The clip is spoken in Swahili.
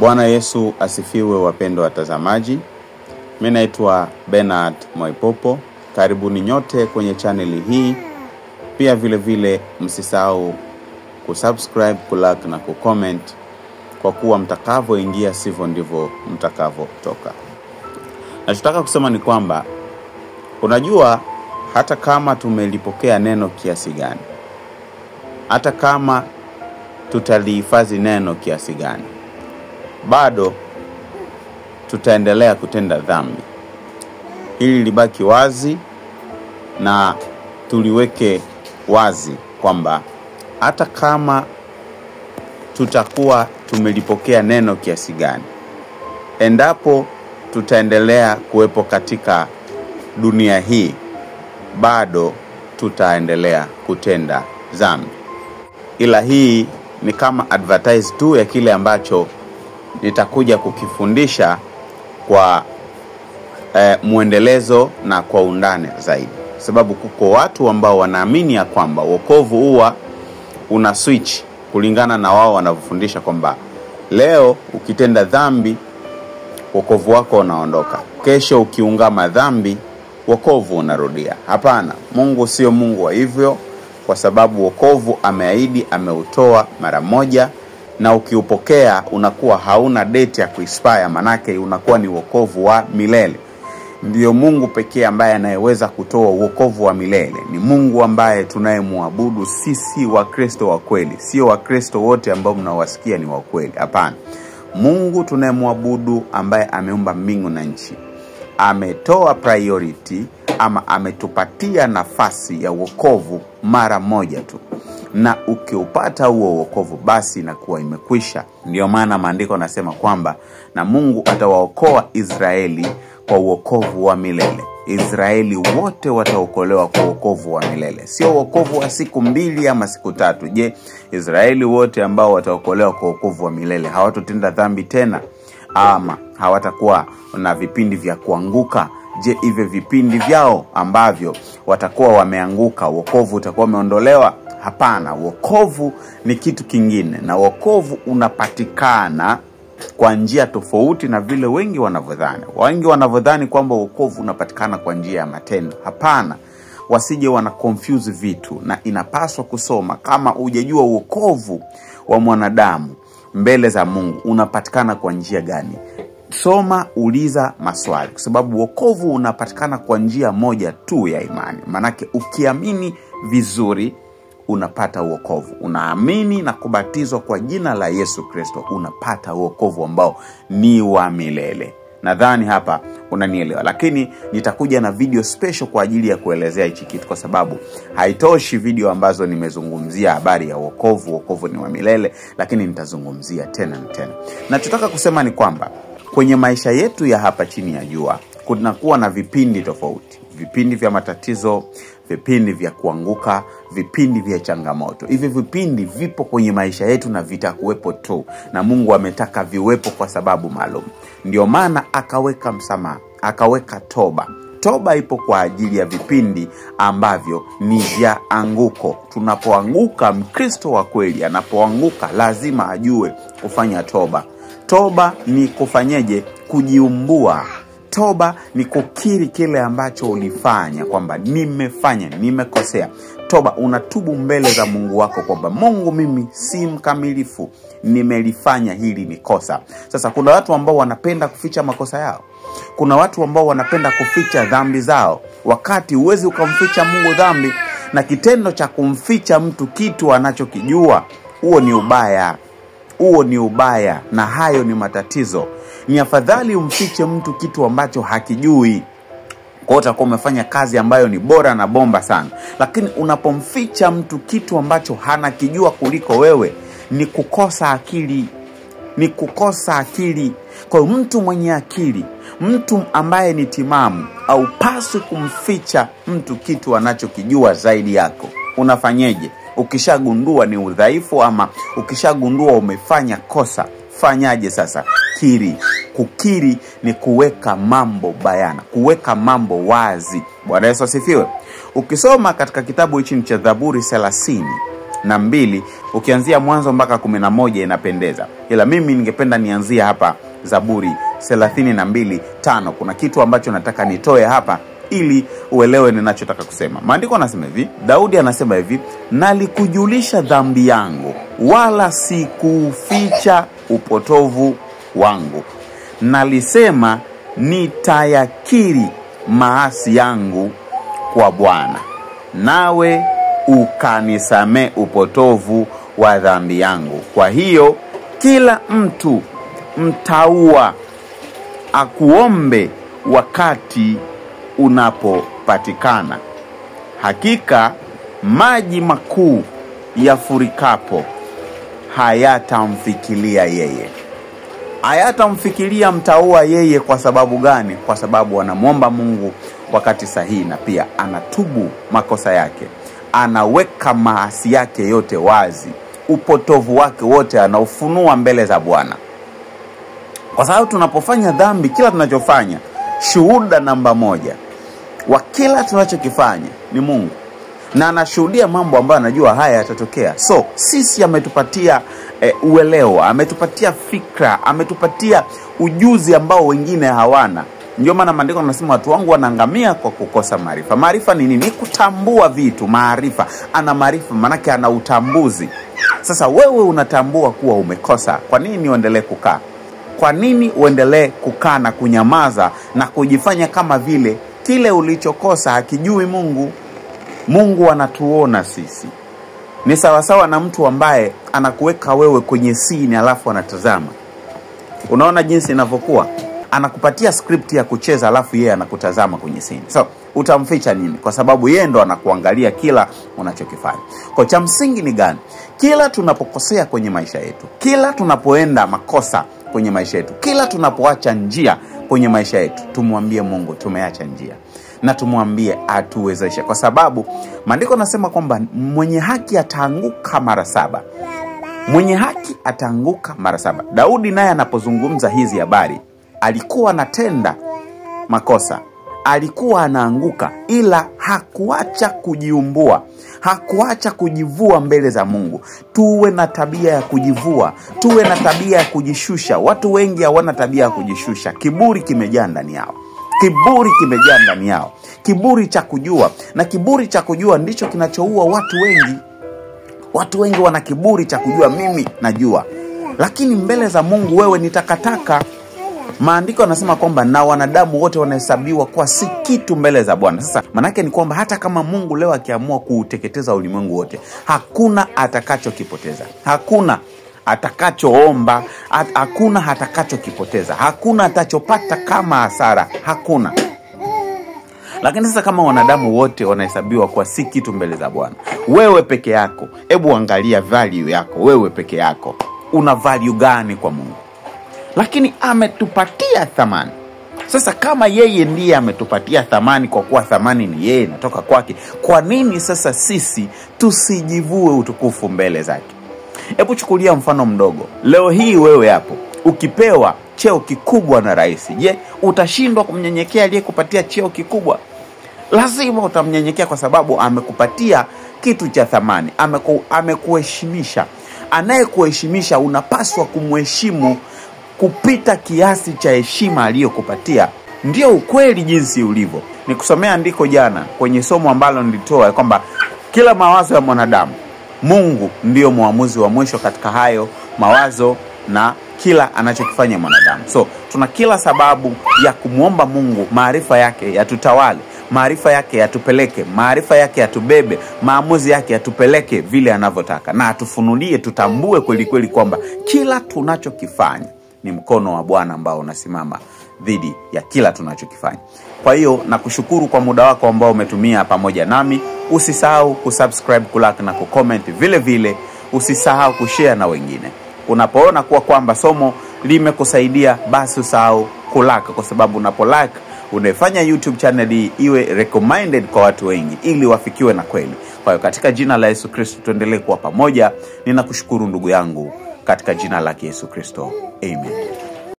Bwana Yesu asifiwe, wapendwa watazamaji. Mimi naitwa Bernard Mwaipopo. Karibuni nyote kwenye chaneli hii. Pia vile vile msisahau kusubscribe, kulike na kucomment, kwa kuwa mtakavyoingia sivyo ndivyo mtakavyotoka. Nachotaka kusema ni kwamba unajua, hata kama tumelipokea neno kiasi gani, hata kama tutalihifadhi neno kiasi gani, bado tutaendelea kutenda dhambi. Hili libaki wazi na tuliweke wazi kwamba hata kama tutakuwa tumelipokea neno kiasi gani, endapo tutaendelea kuwepo katika dunia hii, bado tutaendelea kutenda dhambi. Ila hii ni kama advertise tu ya kile ambacho nitakuja kukifundisha kwa muendelezo na kwa undani zaidi. Sababu kuko watu ambao wanaamini ya kwamba wokovu huwa una switch kulingana na wao wanavyofundisha kwamba leo ukitenda dhambi wokovu wako unaondoka, kesho ukiungama dhambi wokovu unarudia. Hapana, Mungu sio Mungu wa hivyo, kwa sababu wokovu ameahidi, ameutoa mara moja, na ukiupokea unakuwa hauna date ya kuexpire, manake unakuwa ni wokovu wa milele. Ndiyo Mungu pekee ambaye anayeweza kutoa wokovu wa milele. Ni Mungu ambaye tunayemwabudu sisi Wakristo wa kweli. Sio Wakristo wote ambao mnawasikia ni wa kweli. Hapana. Mungu tunayemwabudu ambaye ameumba mbingu na nchi, ametoa priority ama ametupatia nafasi ya wokovu mara moja tu. Na ukiupata huo wokovu basi inakuwa imekwisha. Ndio maana maandiko nasema kwamba na Mungu atawaokoa Israeli kwa wokovu wa milele. Israeli wote wataokolewa kwa wokovu wa milele, sio wokovu wa siku mbili ama siku tatu. Je, Israeli wote ambao wataokolewa kwa wokovu wa milele hawatotenda dhambi tena ama hawatakuwa na vipindi vya kuanguka? Je, hivyo vipindi vyao ambavyo watakuwa wameanguka, wokovu utakuwa umeondolewa? Hapana, wokovu ni kitu kingine, na wokovu unapatikana kwa njia tofauti na vile wengi wanavyodhani. Wengi wanavyodhani kwamba wokovu unapatikana kwa njia ya matendo. Hapana, wasije wana confuse vitu, na inapaswa kusoma. Kama hujajua wokovu wa mwanadamu mbele za Mungu unapatikana kwa njia gani, soma, uliza maswali, kwa sababu wokovu unapatikana kwa njia moja tu ya imani. Manake ukiamini vizuri unapata wokovu. Unaamini na kubatizwa kwa jina la Yesu Kristo, unapata wokovu ambao ni wa milele. Nadhani hapa unanielewa, lakini nitakuja na video special kwa ajili ya kuelezea hichi kitu, kwa sababu haitoshi video ambazo nimezungumzia habari ya wokovu, wokovu ni wa milele, lakini nitazungumzia tena na tena. Nachotaka kusema ni kwamba kwenye maisha yetu ya hapa chini ya jua kunakuwa na vipindi tofauti, vipindi vya matatizo, vipindi vya kuanguka, vipindi vya changamoto. Hivi vipindi vipo kwenye maisha yetu na vitakuwepo tu, na Mungu ametaka viwepo kwa sababu maalum. Ndio maana akaweka msamaha, akaweka toba. Toba ipo kwa ajili ya vipindi ambavyo ni vya anguko. Tunapoanguka, Mkristo wa kweli anapoanguka lazima ajue kufanya toba. Toba ni kufanyeje? Kujiumbua. Toba ni kukiri kile ambacho ulifanya, kwamba nimefanya, nimekosea. Toba, unatubu mbele za Mungu wako kwamba Mungu, mimi si mkamilifu, nimelifanya hili ni kosa. Sasa kuna watu ambao wanapenda kuficha makosa yao. Kuna watu ambao wanapenda kuficha dhambi zao, wakati huwezi ukamficha Mungu dhambi. Na kitendo cha kumficha mtu kitu anachokijua, huo ni ubaya. Huo ni ubaya, na hayo ni matatizo. Ni afadhali umfiche mtu kitu ambacho hakijui, kwa hiyo utakuwa umefanya kazi ambayo ni bora na bomba sana. Lakini unapomficha mtu kitu ambacho hanakijua kuliko wewe, ni kukosa akili. Ni kukosa akili. Kwa hiyo mtu mwenye akili, mtu ambaye ni timamu, haupaswi kumficha mtu kitu anachokijua zaidi yako. Unafanyeje? Ukishagundua ni udhaifu ama ukishagundua umefanya kosa, fanyaje sasa? Kiri. Kukiri ni kuweka mambo bayana, kuweka mambo wazi. Bwana Yesu asifiwe. Ukisoma katika kitabu hichi cha Zaburi 30 32 ukianzia mwanzo mpaka 11 inapendeza. Ila mimi ningependa nianzie hapa Zaburi 32:5. Kuna kitu ambacho nataka nitoe hapa ili uelewe ninachotaka kusema. Maandiko yanasema hivi, Daudi anasema hivi, nalikujulisha dhambi yangu, wala sikuficha upotovu wangu. Nalisema nitayakiri maasi yangu kwa Bwana, nawe ukanisamee upotovu wa dhambi yangu. Kwa hiyo kila mtu mtaua akuombe wakati unapopatikana. Hakika maji makuu yafurikapo hayatamfikilia yeye. Hayatamfikiria mtaua yeye. Kwa sababu gani? Kwa sababu anamwomba Mungu wakati sahihi, na pia anatubu makosa yake, anaweka maasi yake yote wazi, upotovu wake wote anaufunua mbele za Bwana. Kwa sababu tunapofanya dhambi, kila tunachofanya, shuhuda namba moja wa kila tunachokifanya ni Mungu, na anashuhudia mambo ambayo anajua haya yatatokea. So sisi ametupatia uelewa, ametupatia fikra, ametupatia ujuzi ambao wengine hawana. Ndio maana maandiko yanasema watu wangu wanaangamia kwa kukosa maarifa. Maarifa ni nini? Ni kutambua vitu. Maarifa, ana maarifa maanake ana utambuzi. Sasa wewe unatambua kuwa umekosa, kwa nini uendelee kukaa? Kwa nini uendelee kukaa na kunyamaza na kujifanya kama vile kile ulichokosa hakijui Mungu? Mungu anatuona sisi. Ni sawasawa na mtu ambaye anakuweka wewe kwenye scene alafu anatazama. Unaona jinsi inavyokuwa? Anakupatia script ya kucheza alafu yeye anakutazama kwenye scene. So utamficha nini? Kwa sababu yeye ndo anakuangalia kila unachokifanya. Kwa cha msingi ni gani? Kila tunapokosea kwenye maisha yetu, kila tunapoenda makosa kwenye maisha yetu, kila tunapoacha njia kwenye maisha yetu, tumwambie Mungu tumeacha njia, na tumwambie atuwezeshe. Kwa sababu maandiko yanasema kwamba mwenye haki ataanguka mara 7. Mwenye haki ataanguka mara 7. Daudi naye anapozungumza hizi habari, alikuwa anatenda makosa, alikuwa anaanguka, ila hakuacha kujiumbua, hakuacha kujivua mbele za Mungu. Tuwe na tabia ya kujivua, tuwe na tabia ya kujishusha. Watu wengi hawana tabia ya kujishusha. Kiburi kimejaa ndani yao. Kiburi kimejaa ndani yao. Kiburi cha kujua, na kiburi cha kujua ndicho kinachoua watu wengi. Watu wengi wana kiburi cha kujua, mimi najua. Lakini mbele za Mungu wewe ni takataka. Maandiko yanasema kwamba na wanadamu wote wanahesabiwa kwa si kitu mbele za Bwana. Sasa manake ni kwamba hata kama Mungu leo akiamua kuuteketeza ulimwengu wote, hakuna atakachokipoteza, hakuna atakachoomba, hakuna atakachokipoteza, hakuna atachopata kama hasara, hakuna. Lakini sasa kama wanadamu wote wanahesabiwa kwa si kitu mbele za Bwana, wewe peke yako, hebu angalia value yako wewe peke yako. Una value gani kwa Mungu? Lakini ametupatia thamani. Sasa kama yeye ndiye ametupatia thamani, kwa kuwa thamani ni yeye, inatoka kwake, kwa nini sasa sisi tusijivue utukufu mbele zake? Hebu chukulia mfano mdogo. Leo hii wewe hapo ukipewa cheo kikubwa na rais, je, utashindwa kumnyenyekea aliyekupatia cheo kikubwa? Lazima utamnyenyekea, kwa sababu amekupatia kitu cha thamani, amekuheshimisha. Anayekuheshimisha unapaswa kumheshimu kupita kiasi cha heshima aliyokupatia. Ndio ukweli jinsi ulivyo. Nikusomea andiko jana kwenye somo ambalo nilitoa kwamba kila mawazo ya mwanadamu, Mungu ndiyo muamuzi wa mwisho katika hayo mawazo na kila anachokifanya mwanadamu. So tuna kila sababu ya kumuomba Mungu maarifa yake yatutawale, maarifa yake yatupeleke, maarifa yake yatubebe, maamuzi yake yatupeleke vile anavyotaka, na atufunulie, tutambue kweli kweli kwamba kila tunachokifanya ni mkono wa Bwana ambao unasimama dhidi ya kila tunachokifanya. Kwa hiyo nakushukuru kwa muda wako ambao umetumia pamoja nami. Usisahau kusubscribe, kulike na kucomment. Vile vile usisahau kushare na wengine. Unapoona kuwa kwamba somo limekusaidia, basi usahau kulike, kwa sababu unapolike unaifanya YouTube channel hii iwe recommended kwa watu wengi ili wafikiwe na kweli. Kwa hiyo katika jina la Yesu Kristo tuendelee kuwa pamoja. Ninakushukuru ndugu yangu katika jina la Yesu Kristo. Amen.